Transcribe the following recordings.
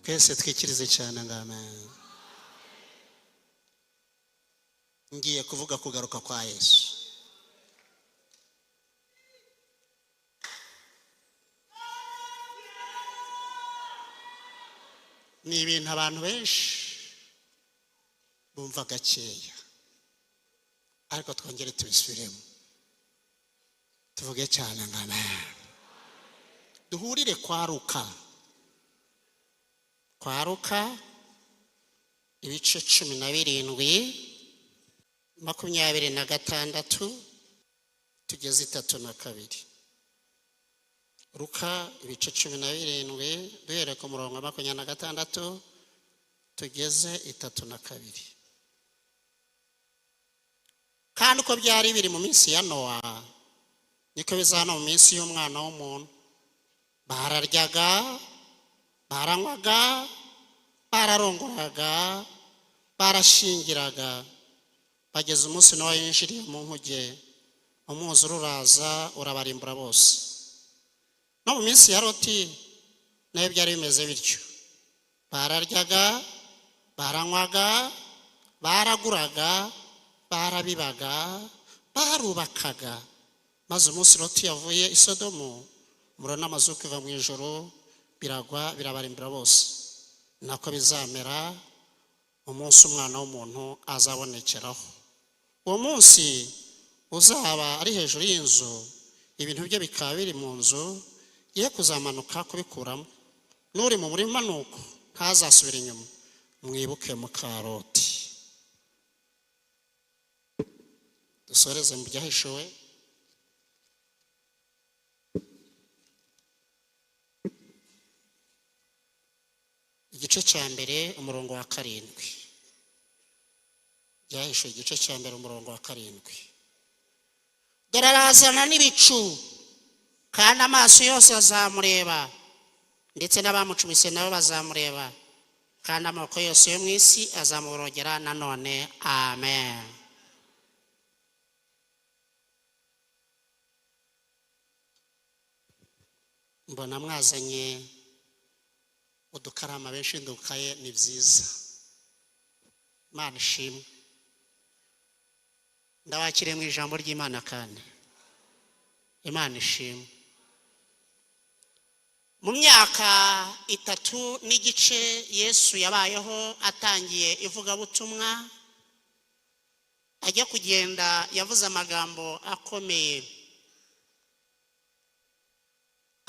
Twese twikirize cyane ngo amen. Ngiye kuvuga kugaruka kwa Yesu. Ni ibintu abantu benshi bumva gakeya, ariko twongere tubisubiremo, tuvuge cyane ngo amen. Duhurire kwa Luka, kwa Luka ibice 17 26 tugeze 32. Luka ibice 17 duhere ku murongo wa 26 tugeze 32. Kandi uko byari biri mu minsi ya Nowa, niko bizaba mu minsi y'umwana w'umuntu. Bararyaga, baranywaga, bararongoraga, barashingiraga, bageze umunsi Nowa yinjiriye mu nkuge, umwuzure uraza urabarimbura bose. No mu minsi ya Loti nayo byari bimeze bityo. Bararyaga, baranywaga, baraguraga, barabibaga, barubakaga. Maze umunsi Loti yavuye i Sodomu, umuriro n'amazuku biva mu ijuru biragwa birabarimbura bose. Nako bizamera umunsi umwana w'umuntu azabonekeraho. Uwo munsi uzaba ari hejuru y'inzu, ibintu bye bikaba biri mu nzu, ye kuzamanuka kubikuramo. N'uri mu murima nuko ntazasubira inyuma. Mwibuke mukaroti. Dusoreze mu byahishuwe. Igice cya mbere umurongo wa 7. Byahishuwe igice cya mbere umurongo wa 7. Dore arazana n'ibicu, kandi amaso yose azamureba, ndetse n'abamucumise nabo bazamureba, kandi amoko yose yo mu isi azamuborogera nanone. Amen. Mbona mwazanye udukarama benshi ndukaye, ni byiza. Imana ishimwe. Ndabakiriye mu ijambo ry'Imana kandi Imana ishimwe. Mu myaka 3 n'igice Yesu yabayeho atangiye ivugabutumwa, ajya kugenda yavuze amagambo akomeye,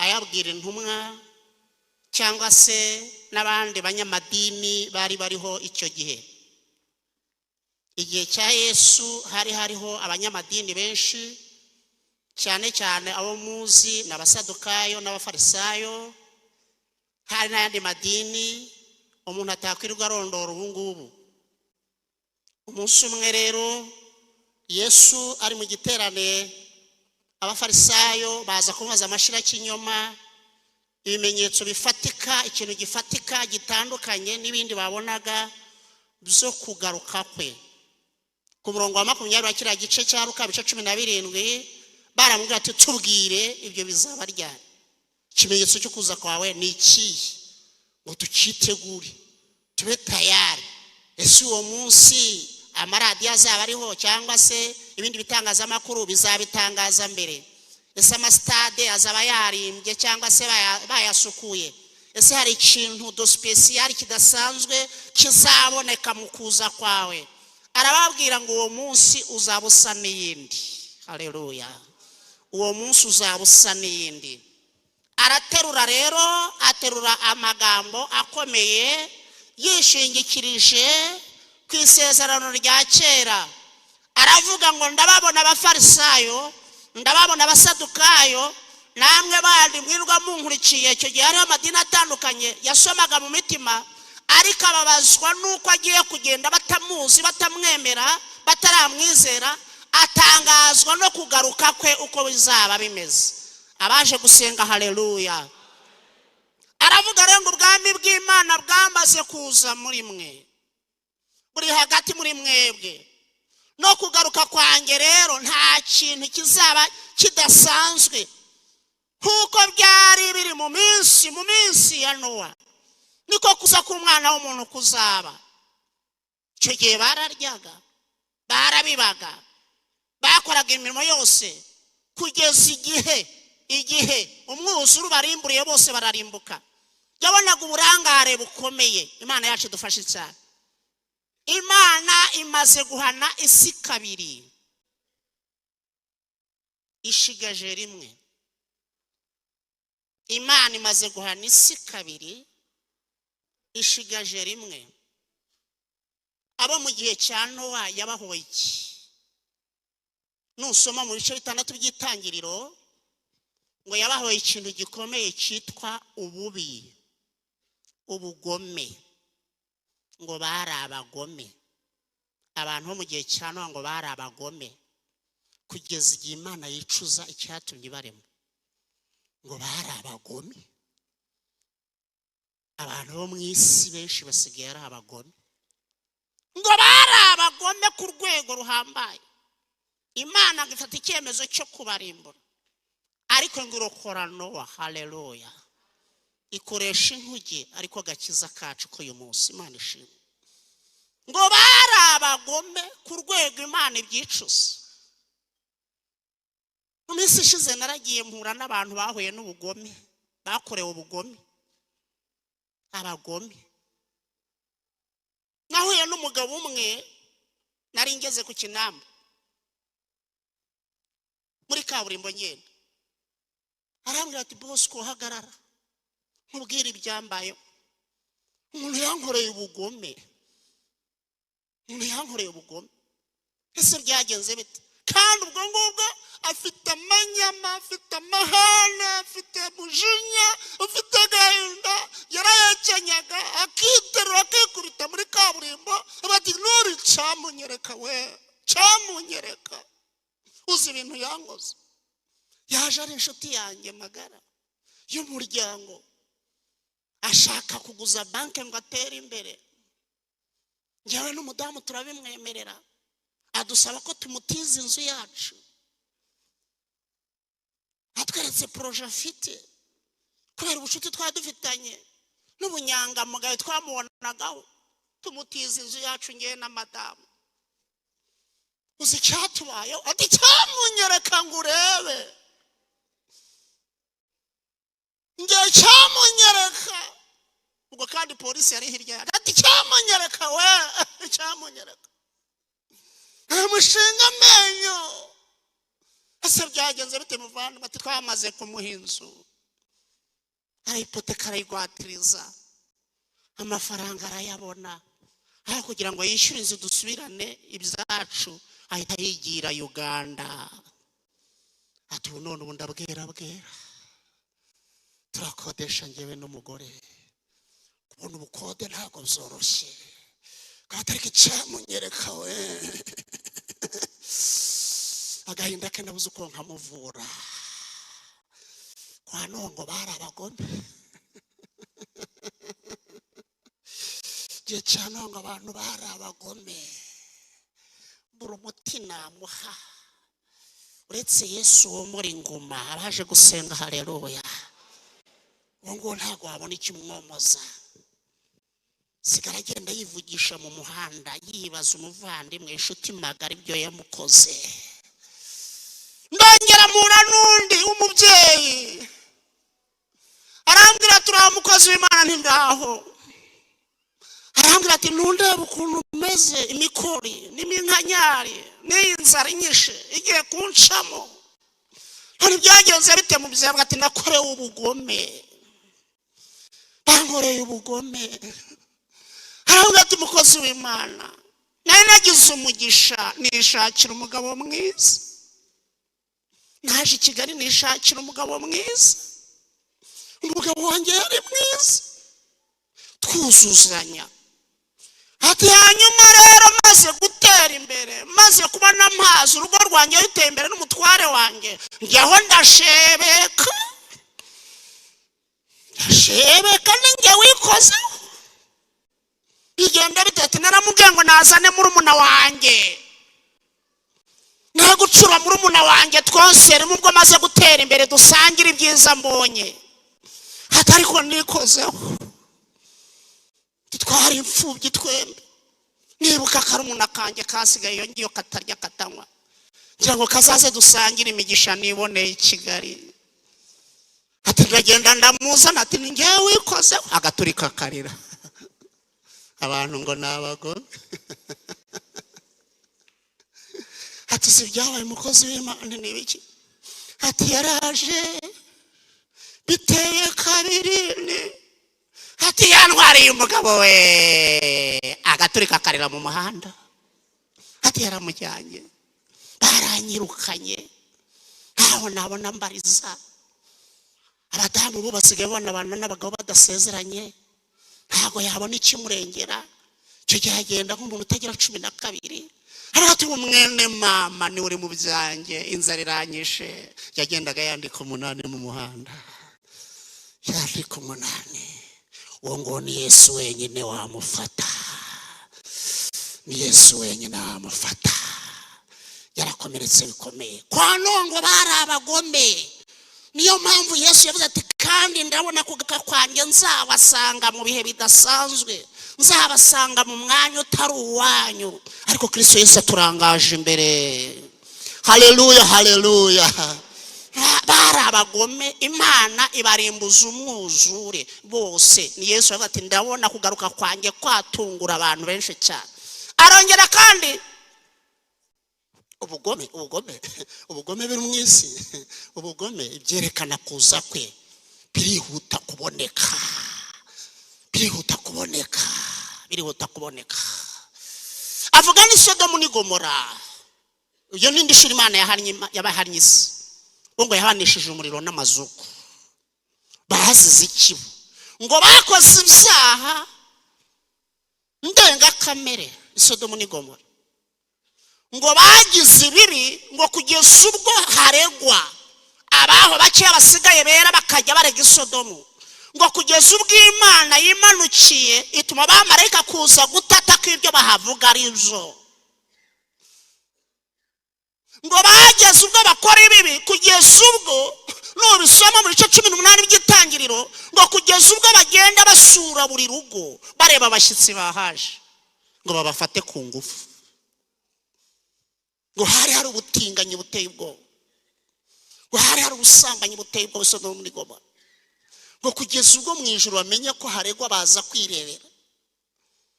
ayabwira intumwa cyangwa se n'abandi banyamadini bari bariho icyo gihe. Igihe cya Yesu hari hariho abanyamadini benshi, cyane cyane abo muzi n'abasadukayo n'abafarisayo. Hari n'ayandi madini umuntu atakwirwa arondora ubu ngubu. Umunsi umwe rero Yesu ari mu giterane, abafarisayo baza kumubaza amashira y'ikinyoma, ibimenyetso bifatika, ikintu gifatika gitandukanye n'ibindi babonaga byo kugaruka kwe. Ku murongo wa 20 wa kiriya gice cya Luka ibice 17, baramubwira ati tubwire ibyo bizaba ryari, ikimenyetso cyo kuza kwawe ni ikihe, ngo tukitegure tube tayari. Ese uwo munsi amaradiyo azaba ariho, cyangwa se ibindi bitangazamakuru bizabitangaza mbere? Ese amasitade azaba yarimbye cyangwa se bayasukuye? Ese hari ikintu do special kidasanzwe kizaboneka mu kuza kwawe? Arababwira ngo uwo munsi uzaba usa n'iyindi. Haleluya. Uwo munsi uzaba usa n'iyindi. Araterura rero, aterura amagambo akomeye yishingikirije ku isezerano rya kera. Aravuga ngo ndababona abafarisayo, ndababona abasadukayo, namwe bandi mwirwa munkurikiye. Icyo gihe hariho amadini atandukanye yasomaga mu mitima, ariko ababazwa nuko agiye kugenda batamuzi, batamwemera, bataramwizera. Atangazwa no kugaruka kwe uko bizaba bimeze. Abaje gusenga haleluya. Aravuga rero ngo ubwami bw'Imana bwamaze kuza muri mwe, buri hagati muri mwebwe. No kugaruka kwanjye rero nta kintu kizaba kidasanzwe, nkuko byari biri mu minsi ya Nowa. Niko kuza k'Umwana w'umuntu kuzaba. Icyo gihe bararyaga, barabibaga, bakoraga imirimo yose, kugeza igihe umwuzure ubarimburiye bose, bararimbuka. Yabonaga uburangare bukomeye. Imana yacu idufashe cyane. Imana imaze guhana isi kabiri, ishigaje rimwe. Imana imaze guhana isi kabiri, ishigaje rimwe. Abo mu gihe cya Nowa yabahoye iki? Nusoma mu bice 6 by'Itangiriro, ngo yabahoye ikintu gikomeye cyitwa ububi, ubugome. Ngo bari abagome. Abantu bo mu gihe cya Nowa ngo bari abagome, kugeza igihe Imana yicuza icyatumye ibarema. Ngo bari abagome. Abantu bo mu isi benshi basigaye ari abagome. Ngo bari abagome ku rwego ruhambaye. Imana ngo ifata icyemezo cyo kubarimbura, ariko ngo irokora Nowa. Haleluya! Ikoresha inkuge, ariko gakiza kacu k'uyu munsi. Imana ishimwe. Ngo bari abagome ku rwego Imana ibyicuza. Mu minsi ishize naragiye mpura n'abantu bahuye n'ubugome, bakorewe ubugome, abagome. Nahuye n'umugabo umwe, nari ngeze ku Kinamba muri kaburimbo ngenda, arambwira ati: "Bosco, hagarara nkubwire ibyambayeho. Umuntu yankoreye ubugome, umuntu yankoreye ubugome." Ese byagenze bite? Kandi ubwo ngubwo afite amanyama, afite amahane, afite mujinya, afite agahinda, yarayekenyaga, akiterura, akikubita muri kaburimbo, bati: "Nuri cyamunyereka we, cyamunyereka." Uzi ibintu yankoze? Yaje ari inshuti yanjye magara y'umuryango, ashaka kuguza banki ngo atere imbere. Njyewe n'umudamu turabimwemerera. Adusaba ko tumutiza inzu yacu. Atweretse projet afite. Kubera ubucuti twari dufitanye n'ubunyangamugayo twamubonagaho, tumutiza inzu yacu, ngewe na madamu. Uzi icyatubayeho? Ati: "Cyamunyereka ngo urebe ngewe, cyamunyereka." Ubwo kandi polisi yari hirya yacu. Ati: "Cyamunyereka we, cyamunyereka." Amushinga amenyo. Ese byagenze bite, muvandimwe? Ati: "Twamaze kumuha inzu, arayipoteka, arayigwatiriza, amafaranga arayabona. Aho kugira ngo yishyure inzu dusubirane ibyacu, ahita yigira Uganda." Ati: "Ubu none ubu ndabwera bwera, turakodesha ngewe n'umugore. Kubona ubukode ntabwo byoroshye." Kandi ariko icyamunyereka we, agahinda ke nabuze uko nkamuvura. Kwa nongo bari abagome. Igihe cya nongo abantu bari abagome. Mbura umuti namuha uretse Yesu wo muri nguma. Abaje gusenga, haleluya! Uwo nguwo ntabwo wabona ikimwomoza. Sigara agenda yivugisha mu muhanda, yibaza umuvandimwe, inshuti magara, ibyo yamukoze. Ndongera mpura n'undi w'umubyeyi, arambwira: "Turiya mukozi w'Imana." Ntingaho. Arambwira ati: "Ntundebe ukuntu umeze, imikori n'iminkanyari n'iyi nzara inyishe igiye kuncamo. None byagenze bite mu buzima?" Ati: "Nakorewe ubugome, bankoreye ubugome." Aravuga ati: "Mukozi w'Imana, nari nagize umugisha nishakira umugabo mwiza. Naje i Kigali nishakira umugabo mwiza. Umugabo wanjye yari mwiza, twuzuzanya." Ati: "Hanyuma rero maze gutera imbere, maze kubona amazi, urugo rwanjye ruteye imbere n'umutware wanjye, njyaho ndashebeka, ndashebeka, ninjye wikozeho. Bigenda bite?" Ati: "Naramubwiye ngo nazane murumuna wanjye, gucura murumuna wanjye, twonseremo, ubwo maze gutera imbere dusangire ibyiza mbonye." Ati: "Ariko nikozeho." Twari imfubyi twembi. Nibuka karumuna kanjye kasigaye iyo ngiyo, katarya, katanywa, ngira ngo kazaze dusangire imigisha niboneye i Kigali. Ati ndagenda ndamuzana. Ati ni ngewe wikozeho. Agaturika akarira. Abantu ngo ni abagome. Ati si ibyabaye, umukozi w'Imana, ni ibiki? Ati yaraje biteye kabiri ni ati yantwariye umugabo we. Agaturika akarira mu muhanda. Ati yaramujyanye, baranyirukanye, ntaho nabona mbariza. Abadamu bo basigaye babona abantu n'abagabo badasezeranye, ntabwo yabona ikimurengera. Icyo gihe agenda nk'umuntu utagira 12. Hariya mwene mama niwe uri mu byanjye, inzara iranyishe. Yagendaga yandika 8 mu muhanda, yandika 8. Uwo ngo ni Yesu wenyine wamufata, ni Yesu wenyine wamufata. Yarakomeretse bikomeye. Kwa nongo bari abagome. Niyo mpamvu Yesu yavuze ati kandi ndabona kugaruka kwanjye nzabasanga mu bihe bidasanzwe, nzabasanga mu mwanya utari uwanyu. Ariko Kirisito Yesu aturangaje imbere. Haleluya, haleluya! Bari abagome, Imana ibarimbuza umwuzure bose. Ni Yesu yavuze ati ndabona kugaruka kwanjye kwatungura abantu benshi cyane. Arongera kandi ubugome, ubugome, ubugome biri mu isi, ubugome, ibyerekana kuza kwe birihuta kuboneka, birihuta kuboneka, birihuta kuboneka. Avuga ni Sodomu ni Gomora. Iyo ni indi shuri Imana yahannye, yabahannye isi bo, ngo yahanishije umuriro n'amazuku. Bazize ikibo? Ngo bakoze ibyaha ndengakamere. Isodomu ni Gomora ngo bagize ibibi, ngo kugeza ubwo haregwa abaho bakeya basigaye bera, bakajya barega Isodomu, ngo kugeza ubwo Imana yimanukiye ituma abamarayika kuza gutata ko ibyo bahavuga ari byo. Ngo bageze ubwo bakora ibibi, kugeza ubwo nubisoma mu bice 18 by'Itangiriro, ngo kugeza ubwo bagenda basura buri rugo, bareba abashyitsi bahaje ngo babafate ku ngufu. Ngo hari hari ubutinganyi buteye ubwoba, ngo hari hari ubusambanyi buteye ubwoba Sodomu muri Gomora, ngo kugeza ubwo mu ijoro bamenya ko haregwa, baza kwirebera.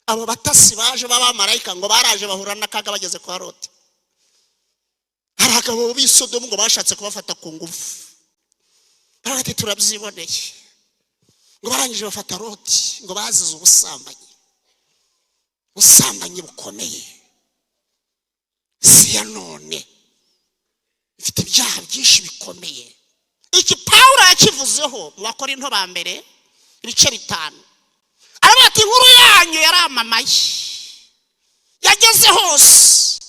Abo batasi baje b'abamarayika ngo baraje bahura n'akaga bageze kwa Loti. Hari abagabo b'i Sodomu ngo bashatse kubafata ku ngufu. Baravuga ati turabyiboneye. Ngo barangije bafata Loti, ngo bazize ubusambanyi, ubusambanyi bukomeye. Isi ya none ifite ibyaha byinshi bikomeye. Iki Pawulo yakivuzeho mu Bakorinto ba mbere ibice 5. Aravuga ati inkuru yanyu yaramamaye, yageze hose.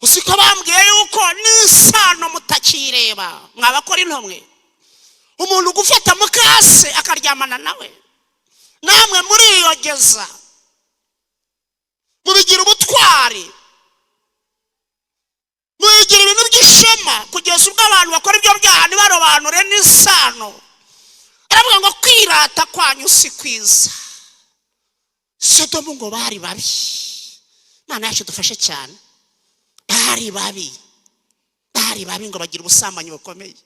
Uzi ko bambwiye yuko n'isano mutakireba, mwabakora intomwe? Umuntu gufata mukase akaryamana nawe, namwe muriyogeza, mubigira ubutwari, mubigira ibintu by'ishema, kugeza ubwo abantu bakora ibyo byaha ntibarobanure n'isano. Aravuga ngo kwirata kwanyu si kwiza. Sodomu ngo bari babi. Imana yacu dufashe cyane. Bari babi, bari babi, ngo bagira ubusambanyi bukomeye.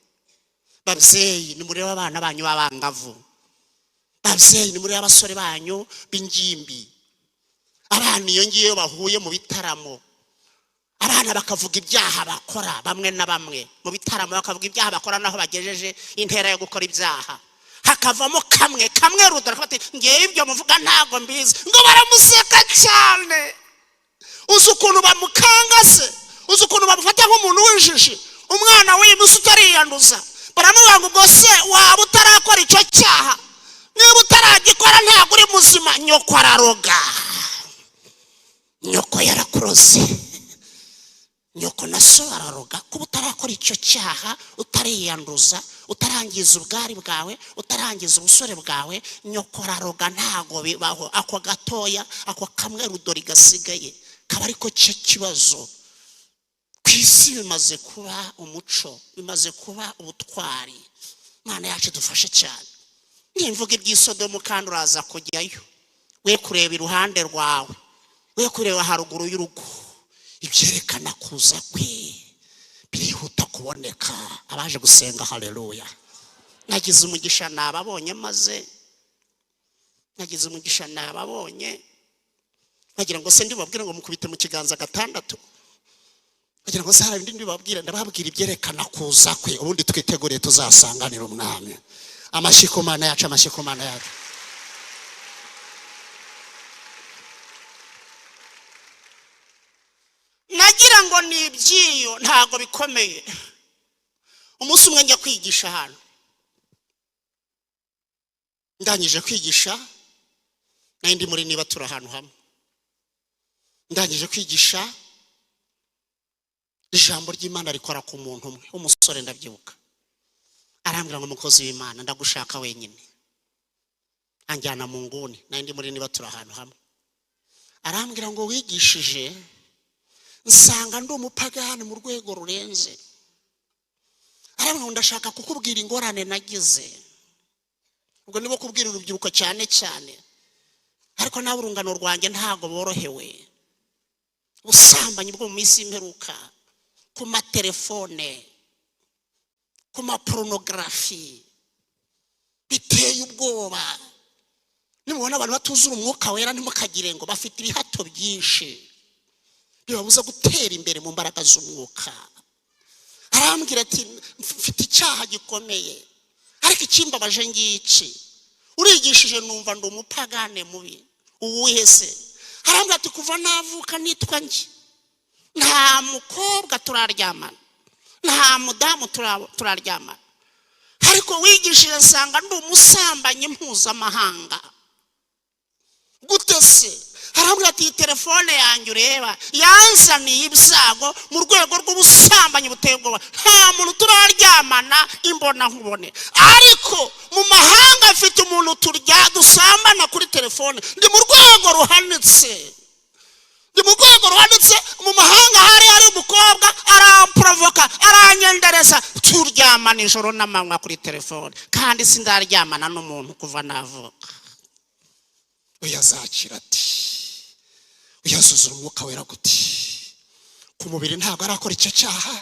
Babyeyi, nimurebe abana banyu b'abangavu. Babyeyi, nimurebe abasore banyu b'ingimbi. Abana iyo ngiyo bahuye mu bitaramo, abana bakavuga ibyaha bakora, bamwe na bamwe mu bitaramo bakavuga ibyaha bakora n'aho bagejeje intera yo gukora ibyaha, hakavamo kamwe kamwe rudara bati ngewe ibyo muvuga ntabwo mbizi. Ngo baramuseka cyane. Uzi ukuntu bamukanga se? Uzi ukuntu bamufata nk'umuntu w'injiji? Umwana w'iyi minsi utariyanduza, baramubwira ngo ubwo se waba utarakora icyo cyaha? Niba utaragikora ntabwo uri muzima. Nyoko araroga, nyoko yarakuroze, nyoko na so araroga. Kuba utarakora icyo cyaha, utariyanduza, utarangiza ubwari bwawe, utarangiza ubusore bwawe, nyoko araroga. Ntago bibaho. Ako gatoya, ako kamwe rudori gasigaye kaba ariko cyo kibazo ku isi. Bimaze kuba umuco, bimaze kuba ubutwari. Imana yacu dufashe cyane. Nimvuga iby'isodomu kandi uraza kujyayo. We kureba iruhande rwawe, we kureba haruguru y'urugo. Ibyerekana kuza kwe birihuta kuboneka. Abaje gusenga, haleluya! Nagize umugisha nababonye, maze nagize umugisha nababonye. Bagira ngo se ndibabwire ngo mukubite mu kiganza gatandatu? Bagira ngo se hari ibindi ndibabwire? Ndababwira ibyerekana kuza kwe, ubundi twiteguriye tuzasanganira Umwami. Amashyi ku Mana yacu, amashyi ku Mana yacu! Nagira ngo ni iby'iyo, ntabwo bikomeye. Umunsi umwe njya kwigisha ahantu, ndangije kwigisha, nari ndi muri niba turi ahantu hamwe, ndangije kwigisha, ijambo ry'Imana rikora ku muntu umwe w'umusore. Ndabyibuka, arambwira ngo: "Umukozi w'Imana, ndagushaka wenyine." Anjyana mu nguni, nari ndi muri niba turi ahantu hamwe. Arambwira ngo: "Wigishije nsanga ndi umupagani mu rwego rurenze." Arambwira ngo: "Ndashaka kukubwira ingorane nagize." Ubwo nibo kubwira urubyiruko cyane cyane, ariko nawe urungano rwanjye ntabwo borohewe. Ubusambanyi bwo mu minsi y'imperuka, ku matelefone, ku mapornography, biteye ubwoba. Nimubona abantu batuzura Umwuka Wera, ntimukagire ngo bafite ibihato byinshi bibabuza gutera imbere mu mbaraga z'umwuka. Arambwira ati: "Mfite icyaha gikomeye, ariko ikimbabaje ngiki: urigishije numva ndi umupagane mubi." "Uwuhe se?" Arambwira ati: "Kuva navuka nitwa njye, nta mukobwa turaryamana, nta mudamu turaryamana, ariko wigishije nsanga ndi umusambanyi mpuzamahanga." "Gute se?" Arambwira ati: "Iyi telefone yanjye ureba yanzaniye ibyago mu rwego rw'ubusambanyi buteye ubwoba. Nta muntu turaryamana imbona nkubone, ariko mu mahanga mfite umuntu turya dusambana kuri telefone. Ndi mu rwego ruhanitse, ndi mu rwego ruhanitse. Mu mahanga hari umukobwa, aramporovoka, aranyendereza, turyamana ijoro n'amanywa kuri telefone, kandi sindaryamana n'umuntu kuva navuka." Uyu azakira ati? Uyazuzura Umwuka Wera gute? Ku mubiri ntabwo arakora icyo cyaha,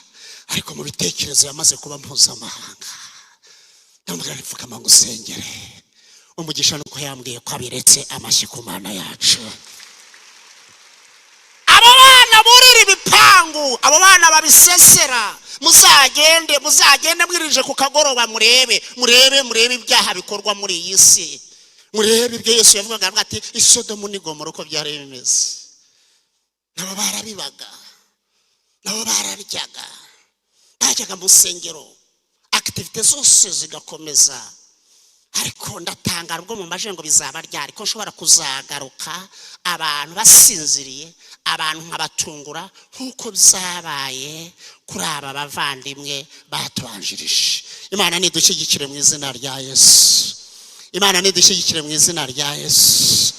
ariko mu bitekerezo yamaze kuba mpuzamahanga. Ndamubwira nti: "Pfukama ngo usengere." Umugisha nuko yambwiye ko abiretse. Amashyi ku Mana yacu! Abo bana burira ibipangu, abo bana babisesera, muzagende, muzagende mwirije ku kagoroba, murebe, murebe, murebe ibyaha bikorwa muri iyi si. Murebe ibyo Yesu yavugaga, avuga ati: "Isodomu n'Igomora uko byari bimeze." Nabo barabibaga, nabo bararyaga, bajyaga mu nsengero, activités zose zigakomeza. Ariko ndatangara ubwo mu ngo bizaba ryari, ko nshobora kuzagaruka abantu basinziriye, abantu nkabatungura nk'uko byabaye kuri aba bavandimwe batubanjirije. Imana nidushyigikire mu izina rya Yesu. Imana nidushyigikire mu izina rya Yesu.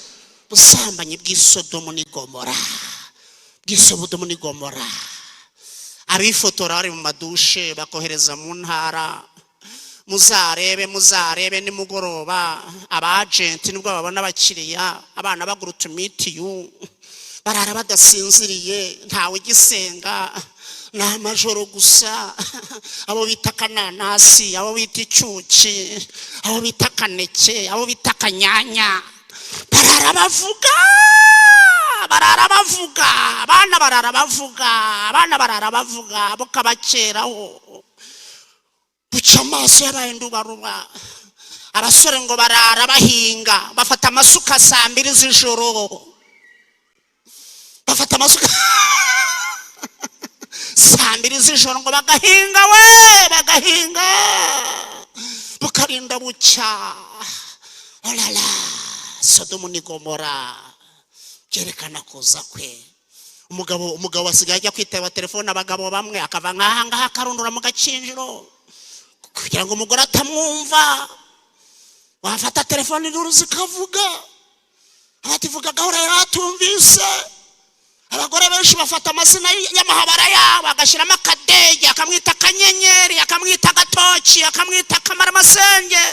Ubusambanyi bw'isodomu n'Igomora, bw'isodomu n'Igomora. Abifotora bari mu madushe bakohereza mu ntara, muzarebe, muzarebe nimugoroba abajenti nibwo babona abakiriya. Abana bagura utumitiyu, barara badasinziriye, ntawe ugisenga, ni amajoro gusa. Abo bita akananasi, abo bita icyuki, abo bita akaneke, abo bita akanyanya, barara bavuga, barara bavuga. Abana barara bavuga, abana barara bavuga, bukabakeraho, buca amaso yabaye ndubaruba. Abasore ngo barara bahinga, bafata amasuka saa 2 z'ijoro, bafata amasuka saa 2 z'ijoro ngo bagahinga we, bagahinga bukarinda bucya. Olala, Sodomu ni Gomora byerekana kuza kwe. Umugabo asigaye ajya kwitaba telefone, abagabo bamwe akava nk'aha ngaha akarundura mu Gakinjiro kugira ngo umugore atamwumva. Wafata telefone, induru zikavuga, abativuga gahora yari atumvise. Abagore benshi bafata amazina y'amahabara yabo, agashyiramo akadege, akamwita akanyenyeri, akamwita agatoki, akamwita akamaramasenge.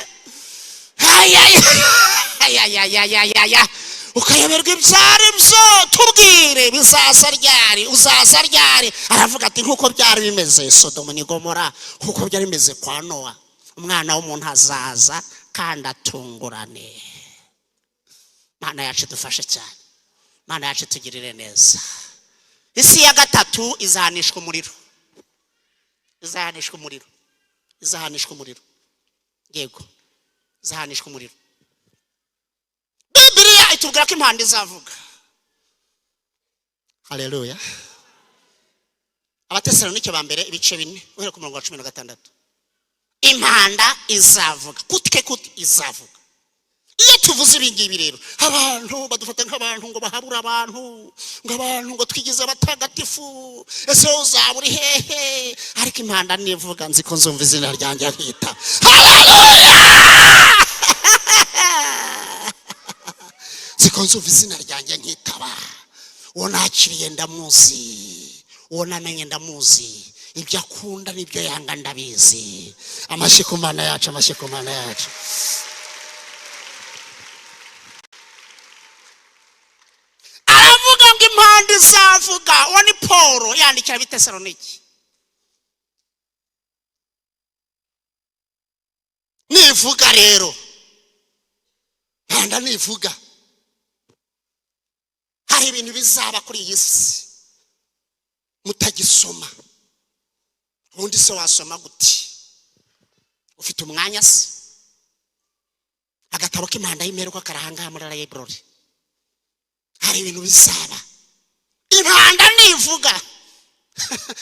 Ukayoberwa ibyo ari byo. Tubwire, bizaza ryari? Uzaza ryari? Aravuga ati: "Nk'uko byari bimeze Sodomu ni Gomora, nk'uko byari bimeze kwa Nowa, Umwana w'umuntu azaza kandi atungurane." Mana yacu, dufashe cyane. Mana yacu, tugirire neza. Isi ya gatatu izahanishwa umuriro, izahanishwa umuriro, izahanishwa umuriro. Yego, izahanishwa umuriro. Bibiliya itubwira ko impanda izavuga. Haleluya! Abatesalonike ba mbere, ibice 4, uhereye ku murongo wa 16. Impanda izavuga kutike kuti, izavuga. Iyo tuvuze ibi ngibi rero, abantu badufata nk'abantu ngo bahabura abantu, ngo abantu ngo twigize abatagatifu. Ese wowe uzaba uri hehe? Ariko impanda nivuga, nzi ko nzumva izina ryanjye nkita. Haleluya! Nzi ko nzumva izina ryanjye nkitaba. Uwo nakiriye ndamuzi, uwo namenye ndamuzi, ibyo akunda n'ibyo yanga ndabizi. Amashyi ku Mana yacu, amashyi ku Mana yacu. Aravuga ngo impanda izavuga. Uwo ni Paul yandikira Abitesaloniki. Nivuga rero, mpanda nivuga, hari ibintu bizaba kuri iyi si mutagisoma. Ubundi se wasoma gute? Ufite umwanya se? Agatabo k'impanda y'imperuka karahangaha muri library. Hari ibintu bizaba impanda nivuga.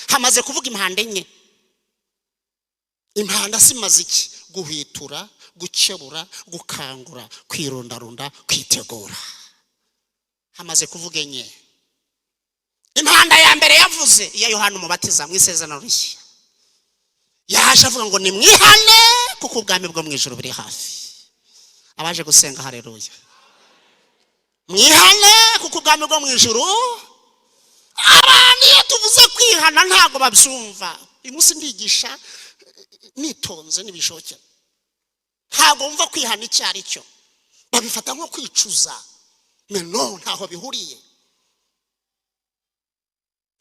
Hamaze kuvuga impanda enye. Impanda simaze iki? Guhwitura, gukebura, gukangura, kwirundarunda, kwitegura. Hamaze kuvuga enye. Impanda ya mbere yavuze iya Yohana Umubatiza mu Isezerano Rishya. Yaje avuga ngo: "Nimwihane kuko ubwami bwo mu ijuru buri hafi." Abaje gusenga, hareruya! Mwihane kuko ubwami bwo mu ijuru. Abantu iyo tuvuze kwihana ntabwo babyumva. Uyu munsi ndigisha nitonze n'ibishokera. Ntabwo wumva kwihana icyo ari cyo, babifata nko kwicuza. No, ntaho bihuriye.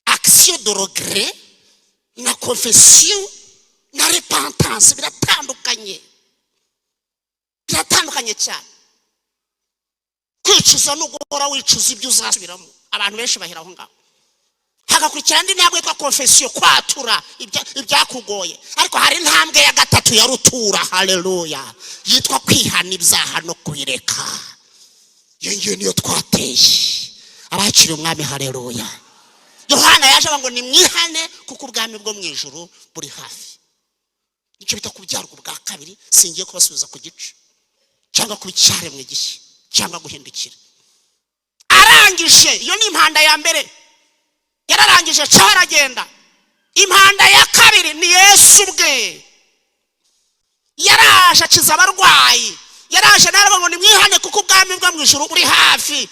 Action de regret na confession na repentance biratandukanye, biratandukanye cyane. Kwicuza ni uguhora wicuza ibyo uzasubiramo. Abantu benshi bahera aho ngaho. Hagakurikira andi ntambwe yitwa confession, kwatura ibyakugoye. Ariko hari intambwe ya gatatu ya rutura, haleluya, yitwa kwihana ibyaha no kubireka. Iyo ngiyo niyo twateye. Abakiriye Umwami, haleluya! Yohana yaje avuga ngo: "Nimwihane kuko ubwami bwo mu ijuru buri hafi." Nicyo bita kubyarwa ubwa kabiri. Singiye kubasubiza ku gice cyangwa kuba icyaremwe gishya cyangwa guhindukira. Arangije, iyo ni impanda ya mbere, yararangije aragenda. Impanda ya kabiri ni Yesu ubwe. Yaraje akiza abarwayi. Yaraje nawe ngo: "Nimwihane kuko ubwami bwo mu ijuru buri hafi."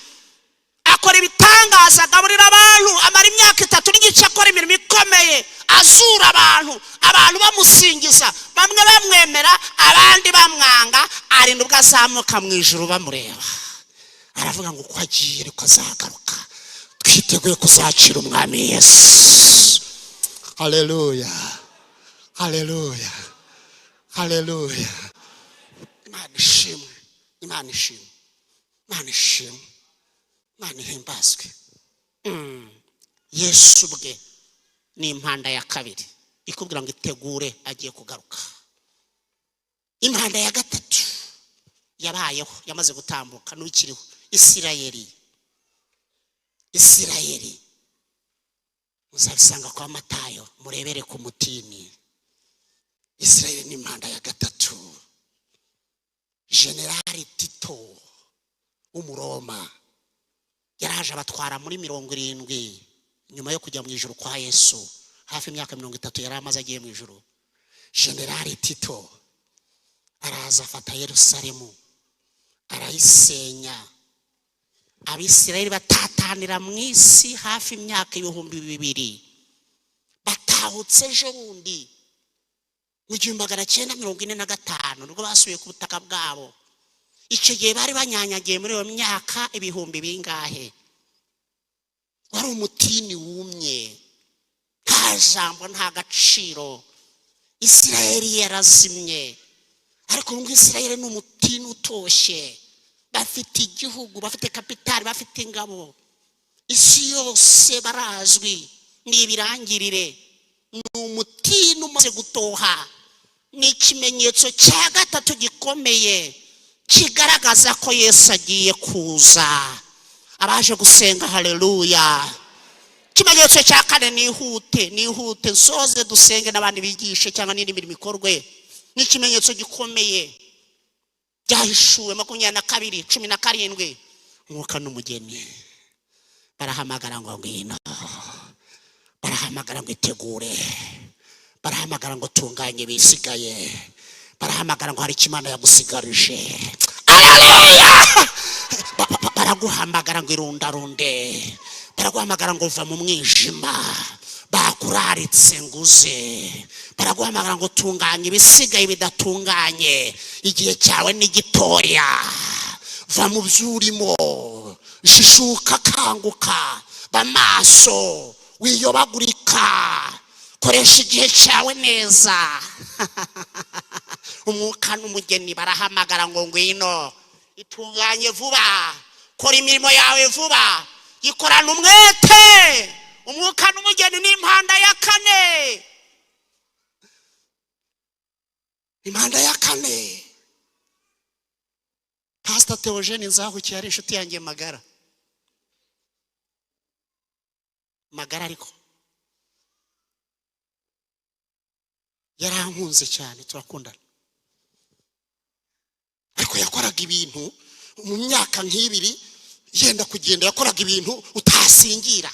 Akora ibitangaza, agaburira abantu, amara imyaka 3 n'igice akora imirimo ikomeye, azura abantu, abantu bamusingiza, bamwe bamwemera, abandi bamwanga. Arinda ubwo azamuka mu ijuru bamureba. Aravuga ngo uko agiye ariko azagaruka. Twiteguye kuzakira Umwami Yesu. Haleluya, haleluya, haleluya! Imana ishimwe, Imana ishimwe, Imana ishimwe, Imana ihimbazwe. Yesu ubwe ni impanda ya kabiri ikubwira ngo itegure, agiye kugaruka. Impanda ya gatatu yabayeho, yamaze gutambuka, n'ukiriho, Isirayeli. Isirayeli muzabisanga kwa Matayo, murebere ku mutini. Isirayeli ni impanda ya gatatu. Generali Tito w'Umuroma yaraje abatwara muri 70 nyuma yo kujya mu ijuru kwa Yesu. Hafi imyaka 30 yari amaze agiye mu ijuru. Generali Tito araza afata Yerusalemu, arayisenya. Abisirayeli batatanira mu isi hafi imyaka 2000. Batahutse ejo bundi mu 1945, nibwo basubiye ku butaka bwabo. Icyo gihe bari banyanyagiye muri iyo myaka ibihumbi bingahe? Wari umutini wumye, nta jambo, nta gaciro. Isirayeli yarazimye, ariko ubu ngubu Isirayeli ni umutini utoshye. Bafite igihugu, bafite kapitali, bafite ingabo, isi yose barazwi, ni ibirangirire, ni umutini umaze gutoha. Ni ikimenyetso cya gatatu gikomeye kigaragaza ko Yesu agiye kuza. Abaje gusenga, haleluya! Ikimenyetso cya kane, nihute, nihute, nsoze dusenge n'abandi bigishe cyangwa n'indi mirimo ikorwe. Ni ikimenyetso gikomeye, Byahishuwe 22:17. Umwuka n'umugeni barahamagara ngo ngwino, barahamagara ngo itegure, barahamagara ngo tunganye bisigaye, barahamagara ngo hari icyo Imana yagusigarije. Aleluya! Baraguhamagara ngo irundarunde, baraguhamagara ngo va mu mwijima, bakuraritse ngo uze, baraguhamagara ngo tunganye ibisigaye bidatunganye, igihe cyawe ni gitoya. Va mu byo urimo, shishuka, kanguka, ba maso, wiyobagurika, koresha igihe cyawe neza. Umwuka n'umugeni barahamagara ngo ngwino, itunganye vuba, kora imirimo yawe vuba, yikorana umwete. Umwuka n'umugeni ni impanda ya kane, impanda ya kane. Pasita Theogene Nzahukiye ari inshuti yanjye magara magara, ariko yarankunze cyane, turakundana. Ariko yakoraga ibintu mu myaka nk'ibiri yenda kugenda, yakoraga ibintu utasingira,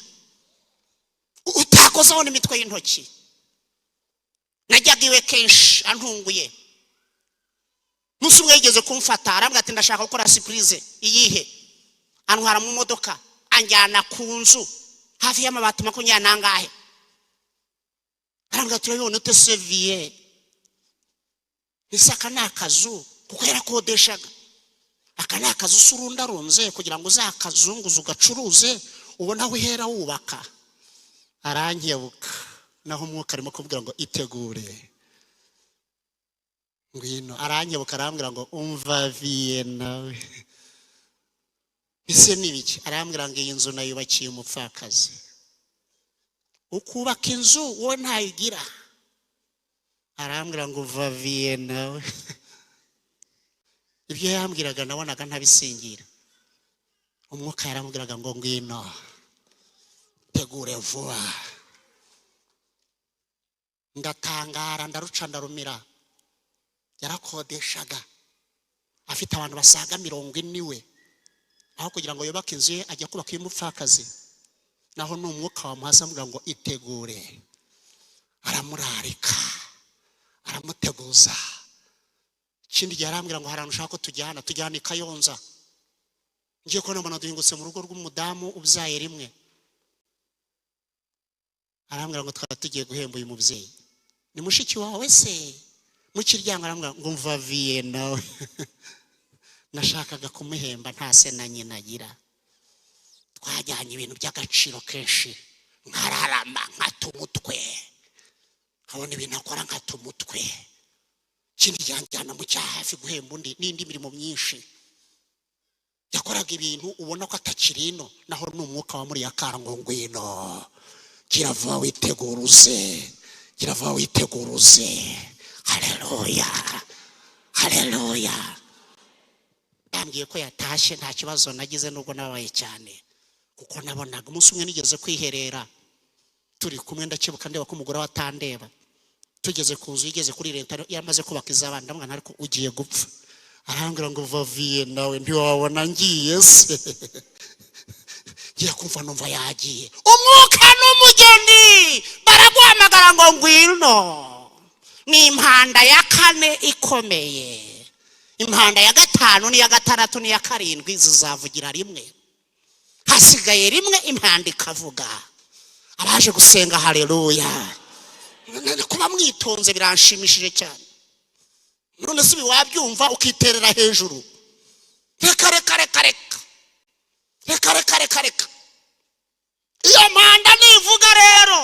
utakozaho n'imitwe y'intoki. Najyaga iwe kenshi antunguye. Umunsi umwe yigeze kumfata, arambwira ati: "Ndashaka gukora surprise." "Iyihe?" Antwara mu modoka, anjyana ku nzu hafi y'amabati makumyabiri n'angahe. Arambwira: "Turabibona ute seviye ese? Aka ni akazu," kuko yarakodeshaga. "Aka ni akazu se urundarunze kugira ngo uzakazunguze ugacuruze, ubone aho uhera wubaka?" Arankebuka, naho umwuka arimo kubwira ngo itegure, ngwino. Arankebuka, arambwira ngo: "Umva viye nawe, ese ni ibiki?" Arambwira ngo: "Iyi nzu nayubakiye umupfakazi." Ukubaka inzu wowe ntayigira. Arambwira ngo: "Va viye nawe." Ibyo yambwiraga nabonaga ntabisingira. Umwuka yaramubwiraga ngo ngwino, tegure vuba. Ndatangara, ndaruca, ndarumira. Yarakodeshaga, afite abantu basaga 40 iwe. Aho kugira ngo yubake inzu ye, ajya kubaka iy'umupfakazi. Naho ni umwuka wamuhaza, amubwira ngo itegure. Aramurarika, aramuteguza. Ikindi gihe arambwira ngo hari ahantu ushaka ko tujyana. Tujyana i Kayonza. Ngiye kubona mbona duhingutse mu rugo rw'umudamu ubyaye rimwe. Arambwira ngo twaba tugiye guhemba uyu mubyeyi. "Ni mushiki wawe se?" Mu kiryango arambwira ngo: "Mva viye nawe, nashakaga kumuhemba, nta se na nyina agira." Twajyanye ibintu by'agaciro kenshi, nkararama, nkata umutwe, nkabona ibintu akora, nkata umutwe. Ikindi yanjyana mu cyaha hafi guhemba undi, n'indi mirimo myinshi. Yakoraga ibintu ubona ko atakiri ino, naho ni umwuka wa muriya kara ngo ngwino, gira vuba witeguruze, gira vuba witeguruze. Haleluya, haleluya! Yambwiye ko yatashye, nta kibazo nagize nubwo nababaye cyane, kuko nabonaga umunsi umwe nigeze kwiherera turi kumwe, ndakebuka, ndeba ko umugore we atandeba. Tugeze ku nzu igeze kuri leta, yaramaze kubaka iz'abandi, ndamubwira: "Ariko ugiye gupfa." Arambwira ngo: "Vaviye nawe, ntiwabona ngiye se?" Ngiye kumva numva yagiye. Umwuka n'umugeni baraguhamagara ngo ngwino. Ni impanda ya kane ikomeye. Impanda ya gatanu n'iya gatandatu n'iya karindwi zizavugira rimwe. Hasigaye rimwe impanda ikavuga. Abaje gusenga, haleluya! Kuba mwitonze biranshimishije cyane. None se ibi wabyumva ukiterera hejuru? Reka, reka, reka, reka, reka, reka, reka, reka. Iyo mpanda nivuga rero,